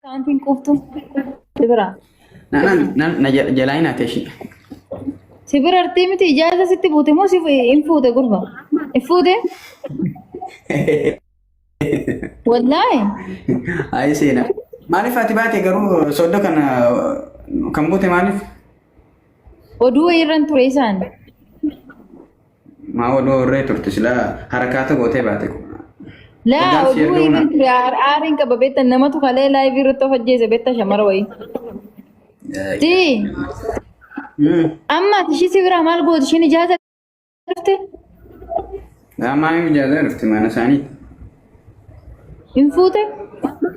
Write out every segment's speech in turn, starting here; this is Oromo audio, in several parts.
Akkaawuntiin quuftu si bira. Na jalaa hin haate ishii. Si bira artii miti ijaaza sitti buute moo si hin fuute gurba? Hin fuute? Wallaahi. Ayi seenaa. Maaliif ati baate garuu soddoo kana kan buute maaliif? Oduu wayiirran ture isaan. Maa oduu horree turte silaa harakaata gootee baate. Laa Hoggaan si oduu erga wayiirran una. ture aariin qaba beektan namatu kalee laayivii irratti of ajjeese beekta shamara wayii. Si amma ati ishii si biraa maal gooti ishiin ijaaza dhufte? Maaliif ijaazaa dhufte mana isaaniitti? Hin fuute?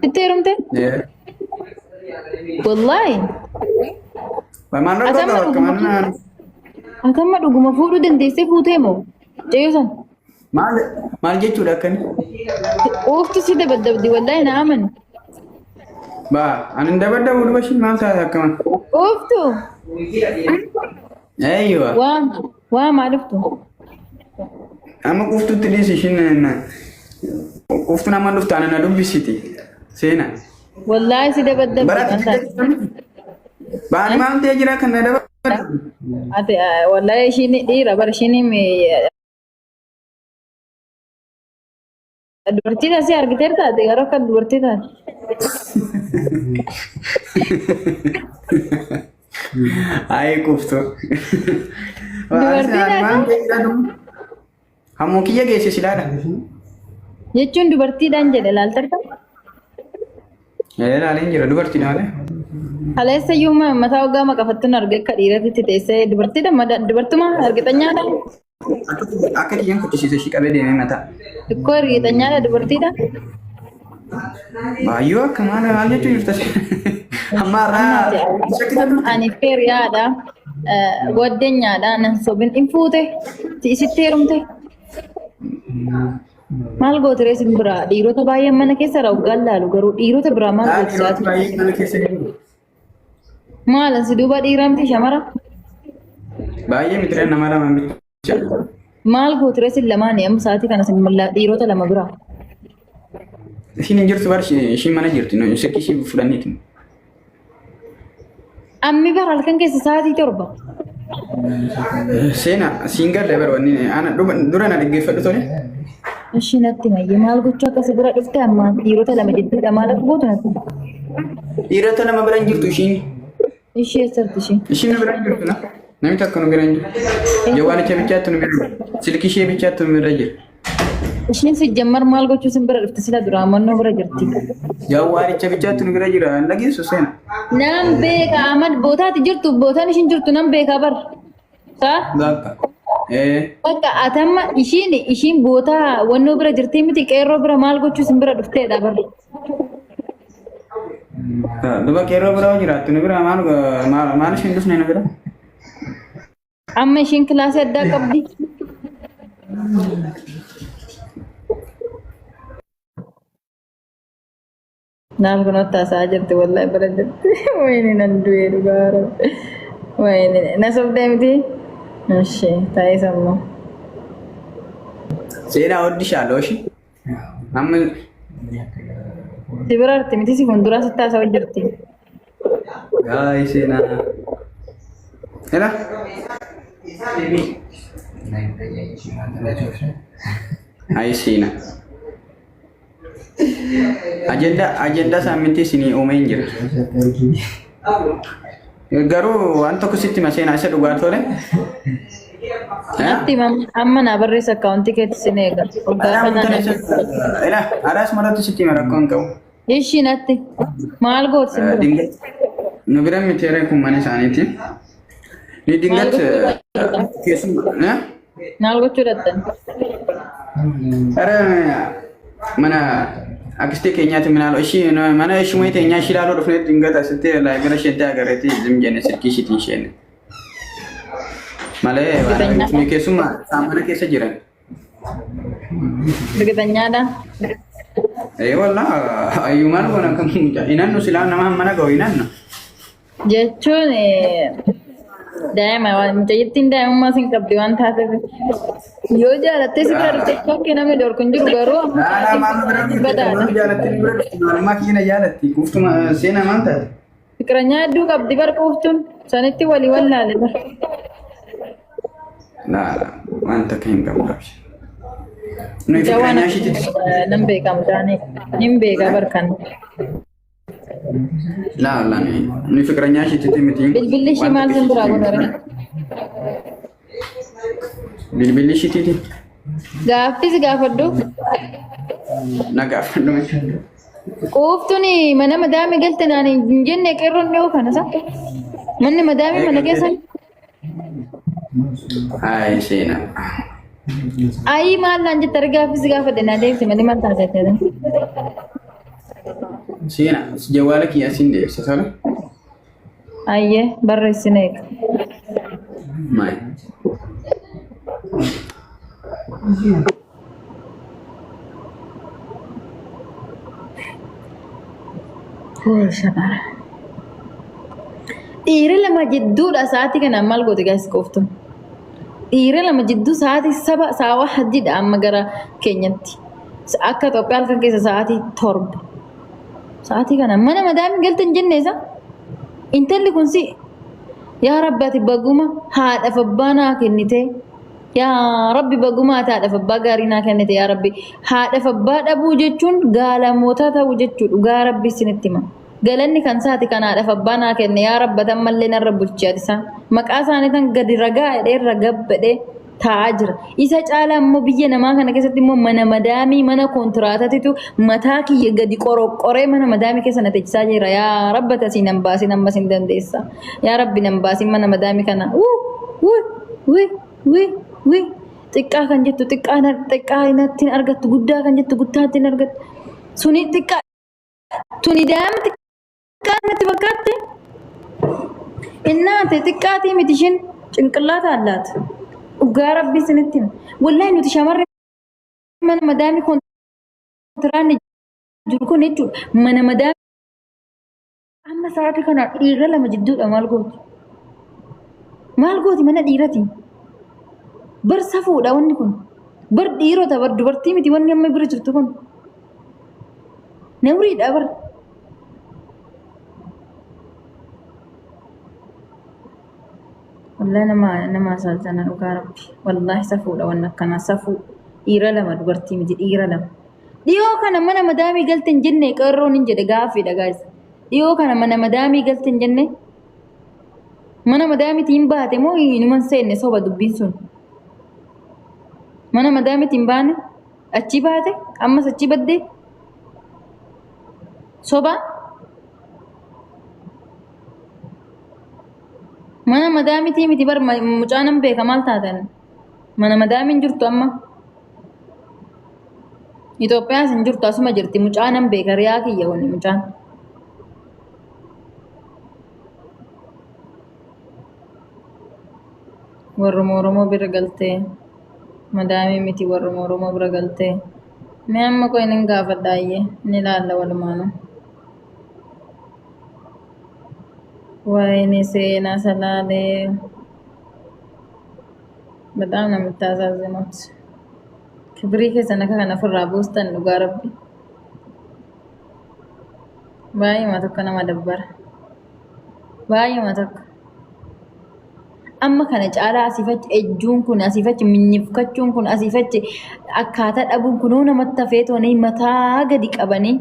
Itti heerumte? Wallaahi. Maal Ati rakkoo amma qaba akka dhuguma mana ati amma dhuguma fuudhuu dandeessee fuutee moo? Ceeyoo san. maal maal jechuudha akkani? Ooftu si dabaddabdi wallaahi na amani. Baa ani hin dabaddabu duba ishiin maal taate akkama? Ooftu Eeyyuwa. waa waa maa dhuftu? Amma quftutti dhiisi ishiin quftuun amma dhuftu ana na dubbisiti. Seena. Wallaahi si dabaddabdi Bara maal taate? Baani maal ta'ee jira kan na dabaddabu? Ati wallaahi ishiin dhiira bara ishiin dubartii taasii argiteerta ati garuu akka dubartii taate. Ayi quftu. Dubartii taate Hammuu kiyya geesse silaadha. jechuun dubartiidhaan jedhe laaltarta. Ilaaleen jira dubartiidha malee. Kaleessa iyyuu mataa hoggaa maqafattuun arge akka dhiiratitti teessee dubartiidha dubartuma argixanyaadha. Akka kiyyaan kuchisiise ishii qabee deemee mataa. Ikkoo argixanyaadha dubartiidha. Baay'oo akka maal maal jechuu jirta? Amma har'aa shakkita turte. Ani feeriyaadha. Gwaddeenyaadha nan sobin hin fuute isitti heerumte. Maal goote ree isin biraa dhiirota baay'een mana keessa hoggaan laalu garuu dhiirota biraa maal goote Dhiirota si'aati? baay'ee mana keessa jiru. Maal asi duuba dhiiraa miti shamara? Baay'ee miti nama lama bicha. Maal goote ree isin lamaanii amma sa'aatii kana isin dhiirota lama biraa? Ishiin hin jirtu bar ishiin mana jirti silkii ishii fudhanneeti. Ammi bara halkan keessa sa'aatii 7. Seena siin galle bar wanni ana dura na dhaggeeffadhu tole. Ishii natti mayyee maal gochuu akka si bira dhufte amma dhiirota lama jidduudha maal akka gootu natti. Dhiirota lama bira hin jirtu ishiin. Ishii eessatti ishiin? Ishiin nu bira hin jirtu na. Namni tokko nu bira hin jiru. Jawwaalicha bichaatti nu bira jira. Silkii ishee bichaatti nu bira jira. Ishiin si jammar maal gochuu sin bira dhufte sila duraa mannoo bira jirti. Jawwaalicha bichaatti nu bira jira. Hin dhageessu seena. Nan beeka Ahmad bootaati jirtu bootaan ishiin jirtu nan beeka bar. Saa? Bakka. Ee. Bakka atamma ishiin ishiin bootaa wannoo bira jirti miti qeerroo bira maal gochuu sin bira dhufteedha bar. Duba qeerroo bira hoo jiraattu nu bira maal maal ishiin dhufne nu bira? Amma ishiin kilaasii addaa qabdi. Naaf kun haasa'aa jirti wallahi bara jirti. Wayini nan du'ee dhugaa rabbi. Wayini na sobdee miti. Ishee taa'ee sammuu. Seenaa hoddi shaaloo ishii. Amma Si bira jirti miti si fuulduraa sitti haasa'aa jirti. Gaa'ee seenaa. Ela. Ayi seenaa. Agenda agenda saamintii isinii uumee hin jira. Garuu waan tokko sitti hima seenaa isa dhugaa tole. Natti amma naa barreessa akkaawuntii keetti sin eega. Waggaa Alaa kana wanta ela alaas maratti sitti hima rakkoo hin qabu. Ishii natti maal gooti sin bira? Dingat nu bira miti eree kun mana isaaniiti. Ni Maal dingat gochuu dadhabdan? keessuma Maal gochuu dadhabdan? Ara mana akistee keenyaatti minaaloo ishii mana ishumee teenyaa ishii ilaaluu dhufnee dingat asitti gara isheetti agarreetti zim jenne silkii ishiitiin isheen. Malee Ergitanyaadha. keessuma isaan mana keessa jiran. Ergitanyaadha. Ee wallaa ayyuu maal goona kan hinannu silaa nama mana ga'u hinannu. Jechuun Daa'ima waan mucayyittiin daa'imummaa sin qabdi waan taateef. Yoo jaalattee si bira dhufte tokko namni dhorku hin jiru garuu amma Laalaa maal bira dhufte? badaadha. Maal jaalatti bira dhufte? Maalummaa kiyya na jaalatti. Kuuftuma seenaa maal taate? Fiqiranyaa hedduu qabdi bar quuftuun sanitti walii wallaale bar. Laalaa waan takka hin qabu qabdi. Nuyi Mucaa waan fiqiranyaa ishiitti nan beeka mucaani hin beeka bar kan. Laalaa nuyi fiqiranyaa ishiitti miti. Bilbilli ishii maal sin biraa godhare? Bilbilli ishiitti Gaaffii si gaafadhu. na gaafadhu. Quuftuun mana madaamii galte naan hin jenne qeerroon dhiyoo kana sa. Manni madaamii mana keessa. Hayi seenaa. Ayii maal naan jette argaa gaaffii si gaafadhe naa deebise malee maal taasise? Seenaa jawaala kiyya siin deebisa sala. Ayyee barreessine eega. Maal? Shabara. Dhiira lama jidduudha sa'aatii kana maal goote gaas qooftu? Dhiira lama jidduu sa'aatii saba saawaa hadiidha amma gara keenyatti. Akka Itoophiyaa halkan keessa sa'aatii 7. Sa'aatii kana mana madaamii galte hin jenne isa? Intalli kun si yaa Rabbi ati baguma haadhaaf abbaa naa kennite. Yaa Rabbi baguma ati haadhaaf abbaa gaarii naa kennite yaa Rabbi. Haadhaaf abbaa dhabuu jechuun gaalamootaa ta'uu jechuudha. Dhugaa Rabbi isinitti hima. Galanni kan isaati kan haadhaaf abbaa naa kenne yaa Rabbi ati ammallee narra bulchi ati isaan. Maqaa isaanii tan gadi ragaa jedhee ragabbadhee taa'aa jira. Isa caalaa immoo biyya namaa kana keessatti immoo mana madaamii mana kontiraatatitu mataa kiyya gadi qoroqqoree mana madaamii keessa na teechisaa jira. Yaa Rabbi ati asii nan baasin ammas hin dandeessa. Yaa Rabbi nan baasin mana madaamii kana. Wuu wuu wii wii wii xiqqaa kan jettu xiqqaa xiqqaa natti hin argattu guddaa kan jettu guddaatti hin argattu. Suni xiqqaa tuni daa'ima xiqqaa natti fakkaatte. Innaate xiqqaatii miti ishiin cinqillaata allaata. Dhugaa rabbii isinitti hima. Wallahi nuti shamarri mana madaamii kontiraanni jiru kun jechuudha. Mana madaamii amma sa'aatii kana dhiira lama jidduudha maal gooti? Maal gooti mana dhiirati? Bar safuudha wanni kun. Bar dhiirota bar dubartii miti wanni amma bira jirtu kun. Nawriidha bar. Wallahi nama nama asaazana dhugaa rabbi. Wallahi safuudha wanni akkanaa safuu. Dhiira lama dubartii miti dhiira lama. Dhiyoo kana mana madaamii galte hin jenne qeerroon hin jedhe gaaffiidha gaayis. Dhiyoo kana mana madaamii galte hin jenne mana madaamiitiin baate moo inuma hin seenne soba dubbiin sun. Mana madaamiitiin baane achii baate ammas achii baddee soba. Mana madaamiitii miti bar mucaa nan beeka maal taatan. Mana madaamiin jirtu amma. Itoophiyaas hin jirtu asuma jirti mucaa nan beeka riyaa kiyya wani mucaan. Warruma Oromoo bira galtee madaamii miti warruma Oromoo bira galtee. Mee amma qoy nin gaafadha ayyee ni ilaalla walumaanuu. Wayne seenaa salaalee በጣም ነው የምታሳዝኑት። Kibirii keessan akka kana ofirraa buustan dhugaa rabbi. Baay'eema tokko nama dabbara. Baay'eema tokko. Amma kana caalaa asiifachi ejjuun kun asiifachi minyifkachuun kun asiifachi akkaataa dhabuun kunoo namatti hafee toonii mataa gadi qabanii.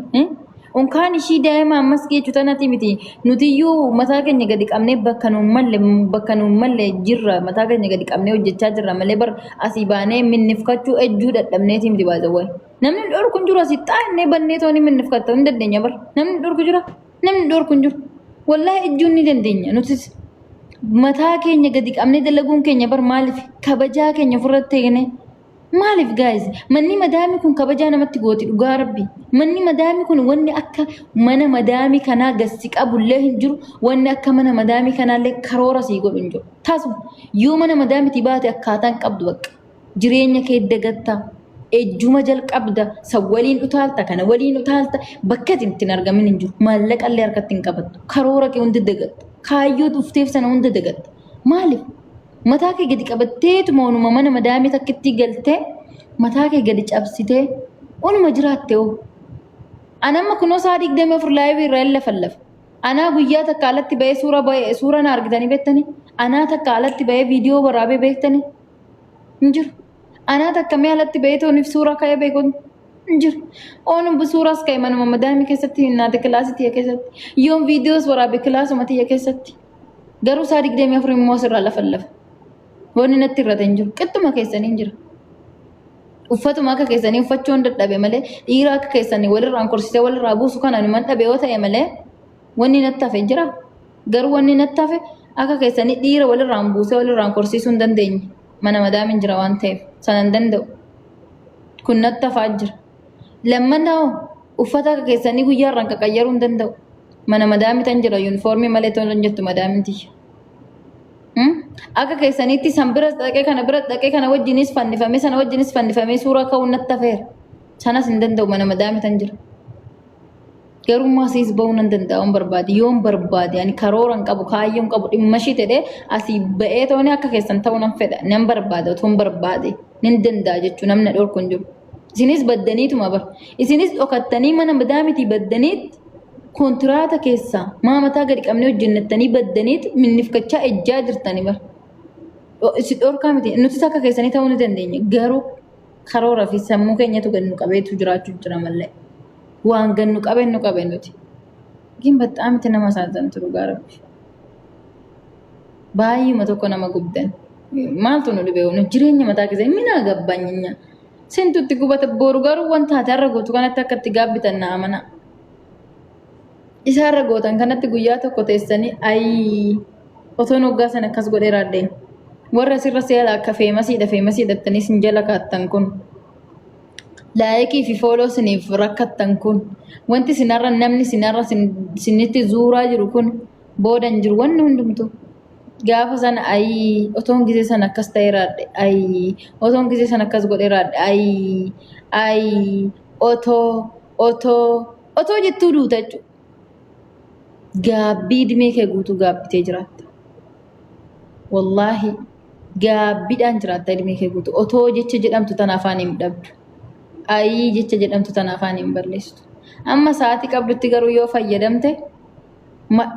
Unkaan ishii daa'ima ammas geechuu tanati miti. Nutiyyuu mataa keenya gadi qabnee bakka nuun malle bakka nuun malle jirra mataa keenya gadi qabnee hojjechaa jirra malee bar asii baanee minnifkachuu ejjuu dadhabneeti miti baasawwee. Namni dhorku hin jiru asii xaannee bannee toonii minnifkatta hin dandeenya bar. Namni dhorku jira namni dhorku hin jiru. Wallaahi ejjuun ni dandeenya nutis mataa keenya gadi qabnee dalaguun keenya bar maaliif kabajaa keenya ofirratti eegne. Maaliif guys manni madaamii kun kabajaa namatti gooti dhugaa rabbi. Manni madaamii kun wanni akka mana madaamii kanaa gassi qabullee hin jiru wanni akka mana madaamii kanaallee karoora sii godhu hin jiru. Tasuma yoo mana madaamiitii baate akkaataan qabdu bakka jireenya kee dagatta ejjuma jalqabda san waliin utaalta kana waliin utaalta bakka ati ittiin argamin hin jiru maallaqallee harkatti hin qabattu karoora kee hunda dagatta kaayyoo dhufteef sana hunda dagatta. Maaliif? Mataa kee gadi qabatteetuma onuma mana madaamii takkitti galtee mataa kee gadi cabsitee onuma jiraatte hoo. Ani amma kunoo sa'a 24 live irraa hin lafallafa. Anaa guyyaa takka alatti ba'ee suura ba'ee suura na argitanii beektanii? Anaa takka alatti ba'ee viidiyoo waraabee beektanii? Hin jiru. Anaa takka mee alatti ba'ee tooniif suura ka'ee beeku hin jiru. Oonum suuraas ka'e manuma madaamii keessatti naate kilaasii tiyya keessatti. Yoon viidiyoos waraabe kilaasuma tiyya keessatti. Garuu sa'a 24 immoo asirraa lafallafa. Wanni natti irrate hin jiru. Qixxuma keessanii hin jira. Uffatuma akka keessanii uffachuun dadhabe malee dhiira akka keessanii walirraan korsisee walirraa buusu kana numan dhabe yoo ta'e malee wanni natti hafe jira. Garuu wanni natti hafe akka keessanii dhiira walirraan buusee walirraan korsiisuu hin dandeenye. Mana madaamin jira waan ta'eef sana hin danda'u. Kun natti hafaa jira. Lammataa hoo uffata akka keessanii guyyaarraan qaqayyaruu hin danda'u. Mana madaamii tan jira yuunifoormii malee tolan jettu madaamin tiyya. Akka keessaniitti san bira dhaqee kana bira dhaqee kana wajjinis fannifamee sana wajjinis fannifamee suuraa ka'uun natti hafeera. Sanas hin danda'u mana madaamii tan jira. Garuu immoo asiis ba'uu nan danda'a yoon barbaade yoon barbaade ani karoora hin qabu kaayyoo hin qabu dhimma ishii ta'ee asii ba'ee tooni akka keessan ta'uu nan fedha nan barbaada otoo hin barbaade nan danda'a jechuu namni na dhorku hin jiru. Isinis baddaniituma bar isinis dhokattanii mana madaamitii baddaniitti kontiraata keessaa maa mataa gadi qabnee hojjennettanii baddaniit minnifkachaa ejjaa jirtanii bar. Isin dhorkaa miti nutis akka keessanii ta'uu ni dandeenya garuu karoora fi sammuu keenyatu gad nu qabeetu jiraachuu jira malee. Waan gad nu qabeen nu qabe nuti. Gin baxxaamti nama saazantu dhugaa rabbi. Baay'uma tokko nama gubdan. Maaltu nu dhibe nu jireenya mataa keessa minaa gabbaanyinya. Sintu itti gubata boru garuu wanta ati har'a gootu kanatti akka itti gaabbitan na amanaa. Isa har'a gootan kanatti guyyaa tokko teessanii ayii otoon waggaa sana akkas godhee raadde. Warra asirra seera akka feemasiidha feemasiidha jettanii isin jala kaattan kun. Laayikii fi fooloo isiniif rakkattan kun. Wanti isin har'a namni isin har'a isinitti zuuraa jiru kun booda hin jiru wanni hundumtuu. Gaafa sana ayii otoon gisee sana akkas ta'ee raadde ayii otoon gisee sana akkas godhee raadde ayii ayii otoo otoo otoo jettuu duuta jechuudha. Gaabbii idimee kee guutuu gaabbitee jiraatta. Wallaahi gaabbiidhaan jiraatta idimee kee guutuu. Otoo jecha jedhamtu tana afaan hin dhabdu. Ayii jecha jedhamtu tana afaan hin balleessitu. Amma sa'aatii qabdutti garuu yoo fayyadamte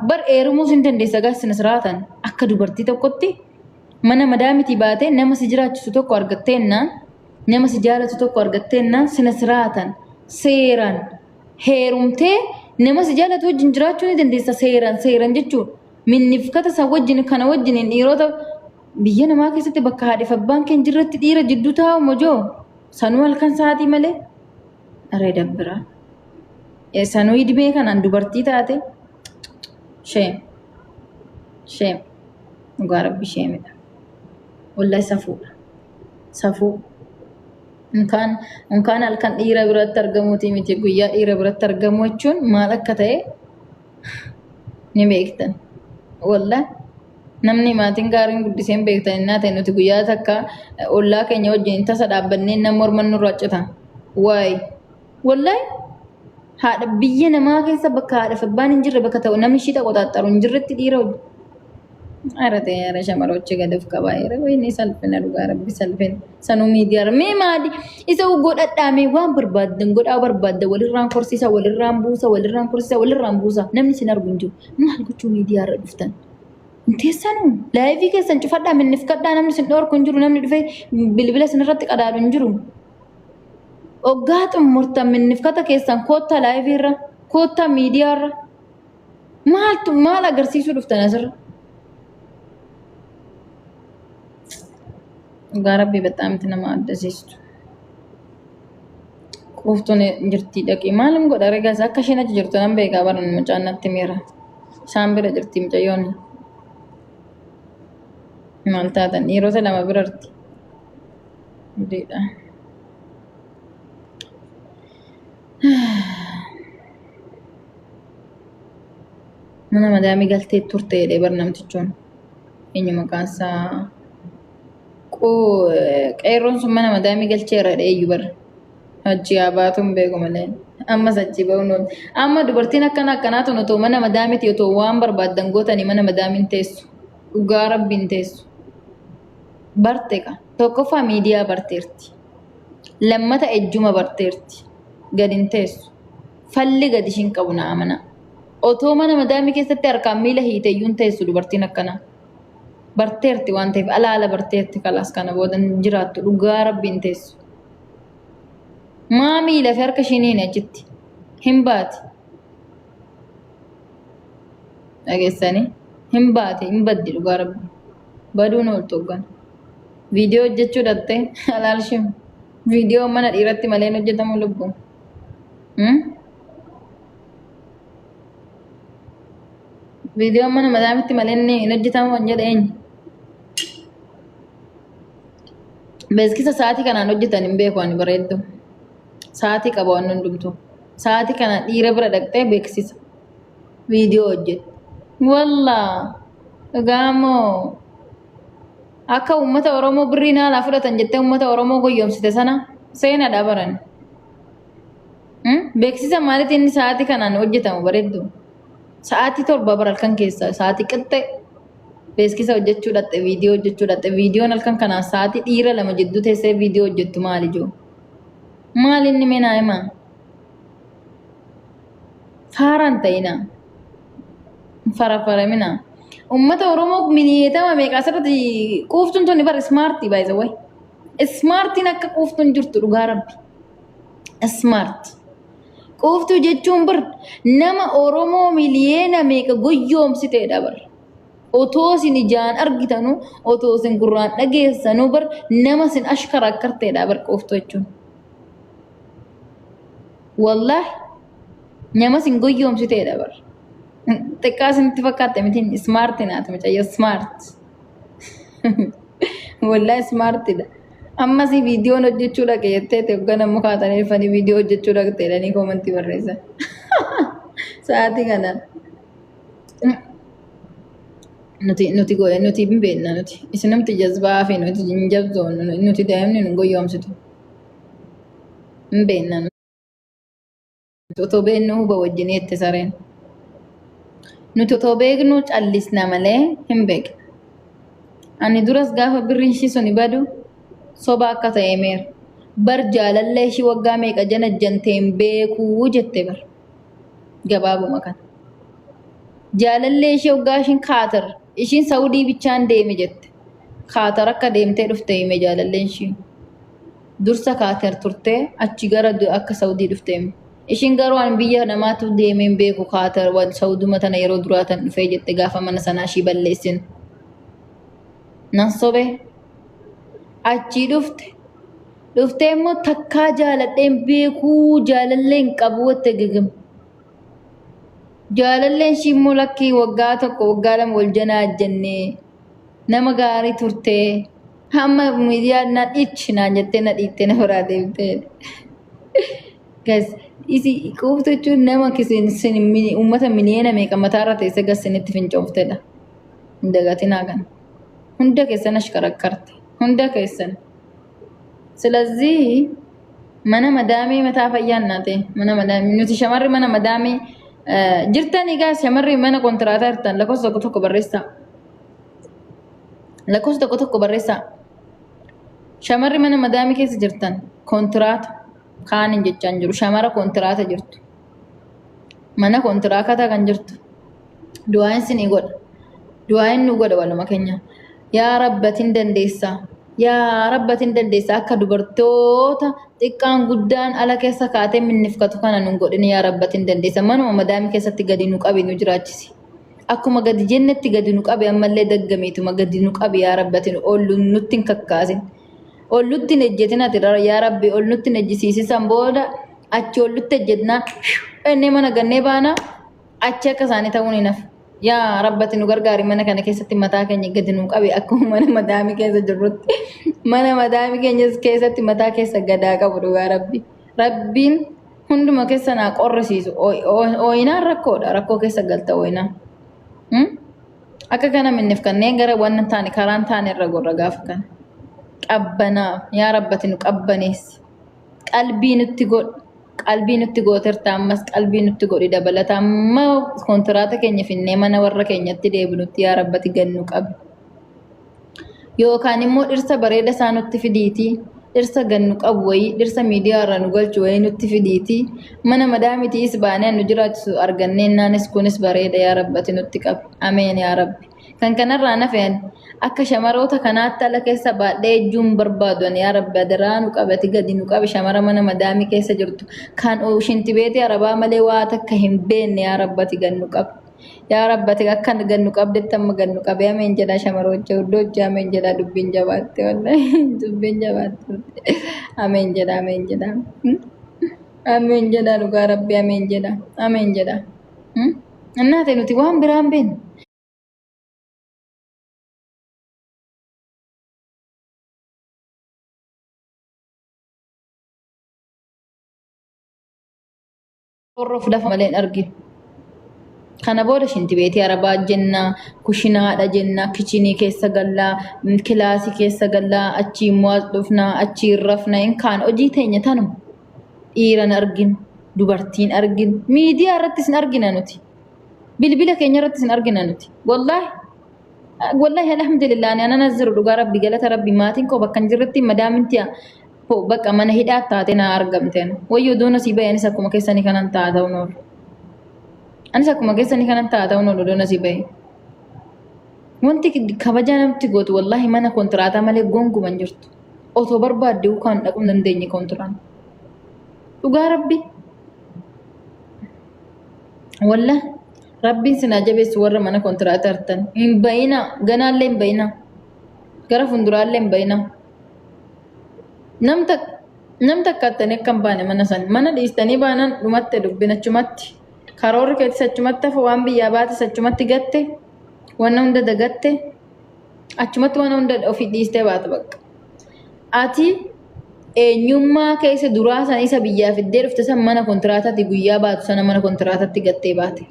bar eerumuus hin dandeessa gaa sinas raatan akka dubartii tokkotti mana madaamitii baatee nama si jiraachisu tokko argatteennaan nama si jaalatu tokko argatteennaan sinas raatan seeraan heerumtee nama si jaalatu wajjin jiraachuu ni dandeessa seeraan seeraan jechuun minnifkata san wajjin kana wajjin dhiirota biyya namaa keessatti bakka haadhiif abbaan keenya jirretti dhiira jidduu taa'u mojoo sanuu halkan sa'aatii malee aree dabbiraa. Sanuu idimee kanaan dubartii taate sheem sheem dhugaa rabbi sheemidha. Wallahi safuudha. Safuu. Unkaan unkaan halkan dhiira biratti argamuuti miti guyyaa dhiira biratti argamuu jechuun maal akka ta'e ni beektan. Wallahi namni maatiin gaariin guddisee hin beektan innaa ta'e nuti guyyaa takka ollaa keenya wajjin tasa dhaabbannee nama morman nurraa cita. Waay. Wallahi haadha biyya namaa keessa bakka haadha fi abbaan hin jirre bakka ta'u namni ishii qoxaaxaru hin jirretti dhiira hojii. Ara ta'e ara shamarochi gad of qabaa jira. Wayne salphina dhugaa rabbi salphina. Sanuu miidiyaa mee maali isa godhadhaa mee waan barbaaddan godhaa barbaadda walirraan korsiisa walirraan buusa walirraan korsiisa walirraan buusa namni isin argu hin jiru. Maal gochuu miidiyaa irra dhuftan? Hin teessanuu laayivii keessan cufadhaa minnifkadhaa namni isin dhoorku hin jiru namni dhufee bilbila isin irratti qadaadu hin jiru. Oggaa xumurtan minnifkata keessan koottaa laayivii irra koottaa miidiyaa irra maaltu maal agarsiisuu dhuftan asirra? Dhugaa rabbii baxaamti nama addasiistu. Quuftuun jirti dhaqii maalum godha regaas akka isheen achi jirtu nan beekaa baran mucaan natti miira. Isaan bira jirti mucayyoon. Maal taatan dhiirota lama birarti. Gudeedha. Mana madaamii galtee turte jedhee bar namtichoon. Eenyu maqaan isaa? Qeerroon sun mana madaamii galcheera jedhee iyyuu bar. Achi haa baatu hin beeku malee. Ammas achi ba'uun oolu. Amma dubartiin akkana akkanaa tun otoo mana madaamiiti otoo waan barbaaddan gootanii mana madaamiin teessu. Dhugaa rabbi hin teessu. Barte ka. Tokkoffaa miidiyaa barteerti. Lammata ejjuma barteerti. Gad hin teessu. Falli gad ishiin qabu na amana. Otoo mana madaamii keessatti harkaan miila hiite iyyuu hin teessu dubartiin akkanaa. Barteerti waan ta'eef alaala barteerti kalaas kana booda hin jiraattu dhugaa rabbi hin teessu. Maa miila fi harka ishiin hin achitti hin baati. Dhageessanii hin baate hin baddi dhugaa rabbi. Baduun ooltu hoggan. Viidiyoo hojjechuu dhattee alaalshim. Viidiyoo mana dhiiratti malee hin hojjetamu lubbu. Viidiyoon mana madaamitti malee inni hin hojjetamu hin jedhe eenyu? Beeksisa sa'aatii kanaan hojjetan hin beeku ani bareeddu. Sa'aatii qaba waan hundumtu. Sa'aatii kana dhiira bira dhaqxee beeksisa. Viidiyoo hojjetu. Wallaa dhugaa moo akka uummata Oromoo birrii naalaa fudhatan jettee uummata Oromoo goyyomsite sana seenaadha baran. Beeksisa maalitti inni sa'aatii kanaan hojjetamu bareeddu? Sa'aatii 7 bara halkan keessa sa'aatii qixxee beeksisa hojjechuu dhaqxe viidiyoo hojjechuu dhaqxe viidiyoon halkan kanaan sa'aatii dhiira lama jidduu teessee viidiyoo hojjettu maali jiru? Maali inni mee naa himaa? Faaraan ta'inaa. Farafaramina. Uummata Oromoo miniyeetama meeqa asirratti quuftuun tuni bara ismaartii baay'isa wayi. Ismaartiin akka quuftuun jirtu dhugaa rabbi. Smart. Quuftuu jechuun bar nama Oromoo miliyeena meeqa goyyoomsiteedha bar. Otoo isin ijaan argitanu, otoo isin gurraan dhageessanu bar nama isin ashkara akkarteedha bar quuftuu jechuun. Wallaahi nama isin goyyoomsiteedha bar. Xiqqaa isinitti fakkaatte miti smart naati mucayyoo smart. Wallaahi smartidha. Ammas viidiyoon hojjechuu dhaqe jettee hoggana mukaa kaatanii dhufanii viidiyoo hojjechuu dhaqxe jedhanii koomantii barreessan. Sa'aatii kana nuti nuti godhe nuti hin beekna nuti isinumti jazbaa fi nuti hin jabzoonnu nuti daa'imni nu goyyoomsitu hin beekna nuti otoo beeknu huba wajjin jette sareen. Nuti otoo beeknu callisna malee hin beeknu. Ani duras gaafa birriin ishii suni badu soba akka ta'e himeera. Bar jaalallee ishii waggaa meeqa janajjantee hin beekuu jette bar. Gabaabuma kana. Jaalallee ishee waggaa ishiin Kaatar ishiin Saudii bichaan deeme jette. Kaatar akka deemtee dhufte hime jaalalleen ishii. Dursa Kaatar turtee achi gara akka Saudii dhufte hime. Ishiin garuu ani biyya namaatu deemee hin beeku Kaatar Sauduma tana yeroo duraa tan dhufee jette gaafa mana sanaa ishii balleessin. Nan sobe achii dhufte. Dhuftee immoo takkaa jaaladhee hin beekuu jaalallee hin qabu jette gigim. Jaalalleen ishii immoo lakkii waggaa tokko waggaa lama wal janaa jennee nama gaarii turtee hamma miidiyaa na dhiichi naan jettee na dhiittee na biraa deemtee. Gas isi quuftu jechuun nama kisin sin uummata miliyoona meeqa mataarra teessee gas sinitti fincooftedha. Hin dagatinaa kana. Hunda keessan ashkarakkarte. Hunda keessan. Silazii mana madaamii mataa fayyaan naate mana madaamii nuti shamarri mana madaamii jirtanii gaa shamarri mana kontiraataa jirtan lakkoofsa tokko tokko barreessaa. Lakkoofsa tokko tokko barreessaa. Shamarri mana madaamii keessa jirtan kontiraata kaan hin jechaan jiru shamara kontiraata jirtu. Mana kontiraakataa kan jirtu. Du'aan sinii godha. Du'aan nu godha waluma keenya. Yaa rabbatin dandeessaa. Yaa rabbatin dandeessaa akka dubartoota xiqqaan guddaan ala keessa kaatee minnifkatu kana nun godhin yaa rabbatin dandeessa. Manuma madaamii keessatti gadi nu qabi nu jiraachisi. Akkuma gadi jennetti gadi nu qabi ammallee daggamiituma gadi nu qabi yaa rabbatin ol nutti hin kakkaasin. Ol nutti hin ejjetin ati yaa rabbi ol nutti hin ejjisiisisan booda achi ol nutti ejjetnaan ennee mana gannee baanaa achi akka isaanii ta'uun hin hafu. Yaa rabbati nu gargaari mana kana keessatti mataa keenya gadi nu qabi akkuma mana madaamii keessa jirrutti. Mana madaamii keenya keessatti mataa keessa gadaa qabu dhugaa rabbi. Rabbiin hunduma keessa naa qorrisiisu. Ooyinaan rakkoodha. Rakkoo keessa galta ooyinaan. Akka kana minneef kanneen gara waan taane karaan taane irra gorra gaafa kana. Qabbanaa yaa rabbati nu qabbaneessi. Qalbii nutti godhu. Qalbii nutti gooterta, ammas qalbii nutti godhi dabalata. Amma kontiraata keenya finnee mana warra keenyatti deebinutti yaa Rabbati gannu qabi. Yookaan immoo dhirsa bareeda isaa nutti fidiitii, dhirsa gannu qabu wayii, dhirsa miidiyaa irraa nu galchu wayii nutti fidiitii, mana madaamitiis baanee nu jiraachisu arganneen naanis kunis bareeda yaa Rabbati nutti qabi. Ameen yaa Rabbi. Kan kanarraa nafeen akka shamaroota kanaatti ala keessa baadhee ejjuun barbaadu ani yaa Rabbi adaraa nu qabati gadi nu qabi. Shamara mana madaamii keessa jirtu kan shinti beetii arabaa malee waa takka hin beekne yaa Rabbati gad nu qabi. Yaa Rabbati akka gad nu qabdetti amma gad nu qabe. Ameen jedha shamaroota hordojja. Ameen jedha. Dubbiin jabaatte, wallahi dubbiin jabaatte. Ameen jedha, ameen jedha, ameen jedha. Dhugaa Rabbi, ameen jedha, ameen jedha. Innaate nuti waan biraan beeknu. Horroof lafa malee hin arginu. Kana booda shinti beetii arabaa jennaa, kushinaadha jennaa, kichinii keessa gallaa, kilaasii keessa gallaa, achii immoo as dhufnaa, achii rafna hin kaan hojii teenya tanuma. Dhiiran arginu, dubartiin arginu, miidiyaa irrattis hin argina nuti. Bilbila keenya irrattis hin argina nuti. Wallaahi wallahi alhamdulillah, ani anan as jiru dhugaa Rabbi, galata Rabbi, maatiin koo bakka hin jirretti madaaminti bakka mana hidhaa taate naa argamteen. Wayyoo doona sii bahe, anis akkuma keessanii kanan ta'a ta'uun oolu. Anis akkuma keessanii kanan ta'a ta'uun oolu doona sii bahe. Wanti kabajaa namatti gootu wallahi mana kontiraataa malee gonkumaa hin jirtu. Otoo barbaadde kan dhaquu hin dandeenye kontiraan. Dhugaa Rabbi. Wallah Rabbiin sinaa jabeessu warra mana kontiraataa hartan. Hin bayinaa, ganaallee hin bayinaa. Gara fuulduraallee hin bayinaa. Nam takka attanii akka hin baane mana san. Mana dhiistanii baanaan dhumatte dubbin achumatti. Karoorri keetis achumatti hafa, waan biyyaa baates achumatti gatte, waan hunda dagatte, achumatti waan hunda ofii dhiistee baata bakka. Ati eenyummaa keessa duraa san isa biyyaa fiddee dhufte san mana kontiraataatti guyyaa baatu sana mana kontiraataatti gattee baate.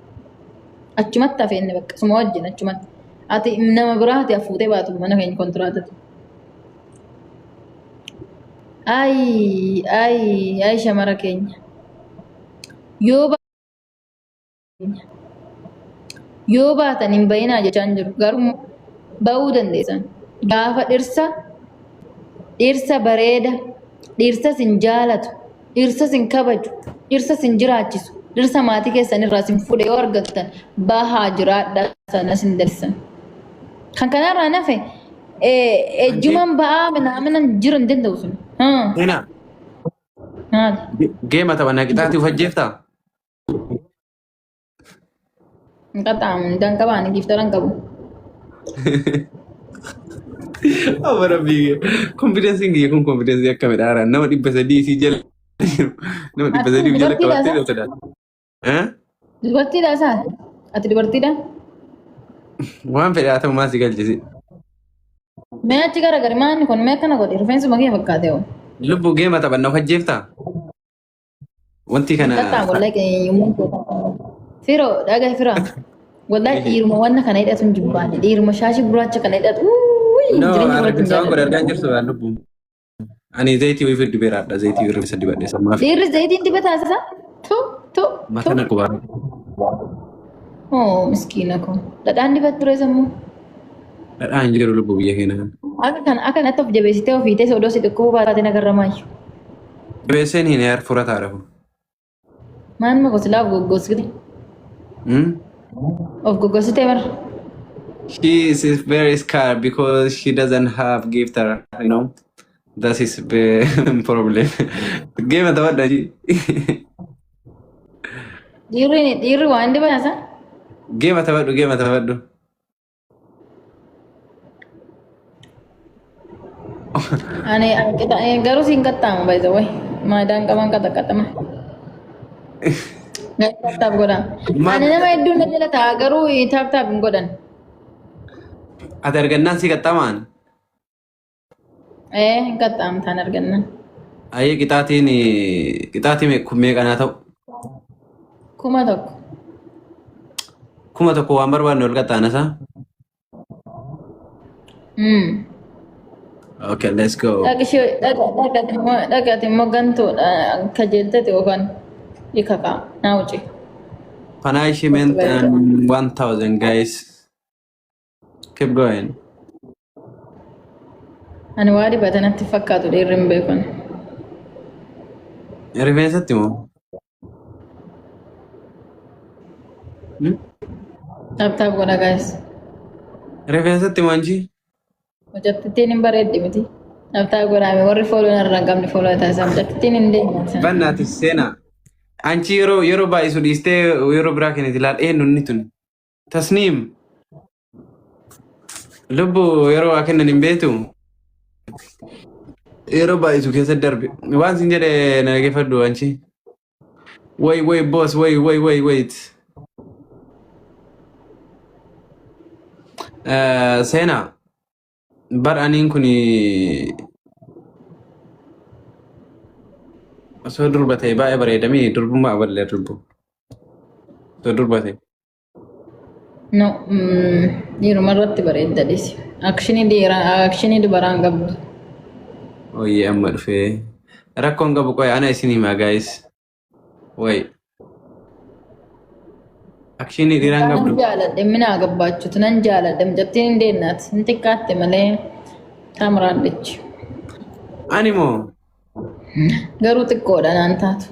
Achumatti hafe inni bakka suma wajjin achumatti. Ati nama biraa ati hafuutee baatu mana keenya kontiraataatti. Ayi ayi ayi, shamara keenya. Yoo baatan hin bayinaa jechaan jiru, garuu ba'uu dandeessan. Gaafa dhirsa bareeda, dhirsa sin jaalatu, dhirsa sin kabaju, dhirsa sin jiraachisu, dhirsa maatii keessan irraa sin fuudhe yoo argattan bahaa jiraadha, sana sin dalsan. Kan kanarraa nafe ejjumaan ba'aa minaaminaan jiru hin danda'u sun. Seenaa Maali? Geema taphanna, qixaatii uf ajjeeftaa? Hin qaxxaamu, hin danqabaan giftara hin qabu. Amma rabbii konfidensiin kiyya kun konfidensii akkamidha? Haaraan nama 300 isii jala jiru, nama 300 jala Dubartiidha qabattee isaa? sodaata. Eh? Dubartiidha isaa? Ati dubartiidha? Waan fedhe haa ta'u, maal si galchisi? Mee achi garagari, maanni kun mee akkana godhi, rifeensuma kee fakkaate hoo. Lubbuu, geema taphanna, uf ajjeeftaa? Wanti kana Qaxxaamu wallahi yommuu Firoo dhagaa firaa. Wallahi dhiiruma wanna kana hidhatu hin jibbaane. Dhiiruma shaashii gurraacha kana hidhatu. Uuuy, No, jireenya irratti hin rifeensa waan godhe argaa jaalladhu. jirtu waan lubbuun. Ani zayitii wayii fiddu beeraadha. Zayitii rifeensa dibadhe sammaaf. Dhiirri zayitiin dibataa isa? Tu tu Mata tu. na qubaa. Oh, miskiina koo. Dhadhaan dibattu ture sammuu. Dhadhaan hin jiru lubbuu biyya keenya kana. Akka kana akka kanatti of jabeessitee ofiitee odoo si dhukkubuu baate nagarramaayu. Jabeesseen hin heer furataadha kun. Maaluma gosilaa of goggosite. Hmm? Of goggositee bara. She is very scared because she doesn't have gifter, you know. That is the problem. Geema taphadha. Dhiirri waan dibata. Geema taphadhu, geema taphadhu. Ani garuu siin qaxxaamu, by the way. Maadaan qaban qaxaqaxama. Garuu tap tap godhan. Ani nama hedduun na jala ta'a, garuu tap tap hin godhan. Ati argannaan si qaxxaamaan? Ee, hin qaxxaamtaan argannaan. Ayyee, qixaatiin qixaatii meeqanaa ta'u? 1000. 1000 waan barbaanne ol qaxxaana isaa. Okay, let's go. Dhaqati immoo gantuudha kajeeltete yookaan ikakaa naa wuci. Punishment and 1000, guys. Keep going. Ani waa dibata natti fakkaatu dhiirri hin beekun. Rifeensatti moo? Hmm? Tap tap godha, guys. Rifeensatti moo anchi? Mucattittiin hin bareeddi miti. Tap tap godhaame, warri follow narraa hin qabne follow taasisaa. Mucattittiin hin deemne. Bannaati seenaa. Anchi yeroo baay'isu dhiistee yeroo biraa kenniti laal eenyu inni tun. Tasniim. Lubbu yeroo waa kennan hin beektu. Yeroo baay'isu keessa darbe. Waan sin jedhe na dhaggeeffadhu anchi. Wait, wait, boss, wait, wait, wait, wait. Seenaa. Bar aniin kun osoo durba ta'e baay'ee bareedamii durbummaa aballee durbu. Osoo durba ta'e. No, dhiiruma irratti bareedda dhisi. Actionii dhiiraa, actionii dubaraa hin qabdu. Oyyee, amma dhufee. Rakkoon qabu qoy ana isin himaa, guys. Way. Actionii dhiiraan Nan qabdu. jaaladhe minaa gabbaachuutu nan jaaladhe. Mucattiin hin deemnaati. Hin xiqqaatte malee taamraadhichi. Ani moo Garuu xiqqoodha naan taatu.